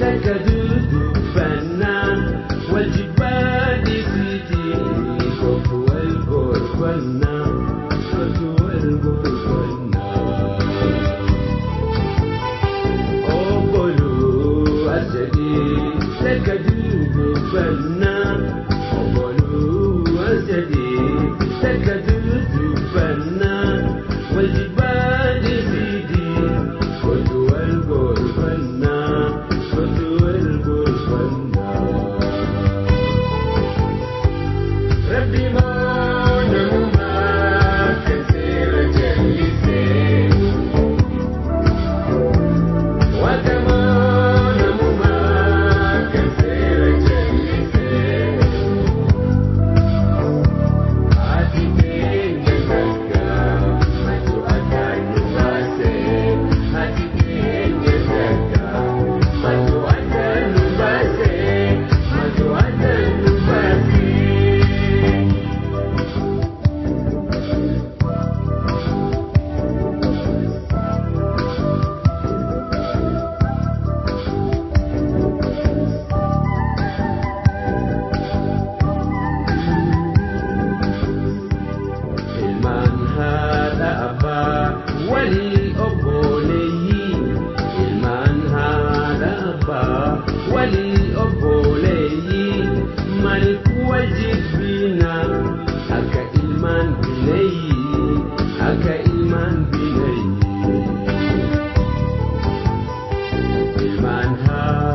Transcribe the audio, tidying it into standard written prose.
Takka dudubbannaa wal jibbaa dhiisitii kootu wal gorfannaa kootu wal gorfannaa. Obboloo as jedhee takka dudubbannaa obboloo as jedhee takka dudubbannaa wal jibbaa dhiisitii kootu wal gorfannaa kootu wal gorfannaa. Rabbi moo namumaa kan seera jallisee. Watamoo namumaa kan seera jallisee. Ati keenya takka matu addaan nu baasee. Ati keenya takka matu addaan nu baasee. Matu addaan nu baasee. Ilmaan haadha abbaa walii obboleeyyii. Ilmaan haadha abbaa walii obboleeyyii. Maaliif wal jibbina akka ilmaan bineeyyii akka ilmaan bineeyyii. Ilmaan haadha.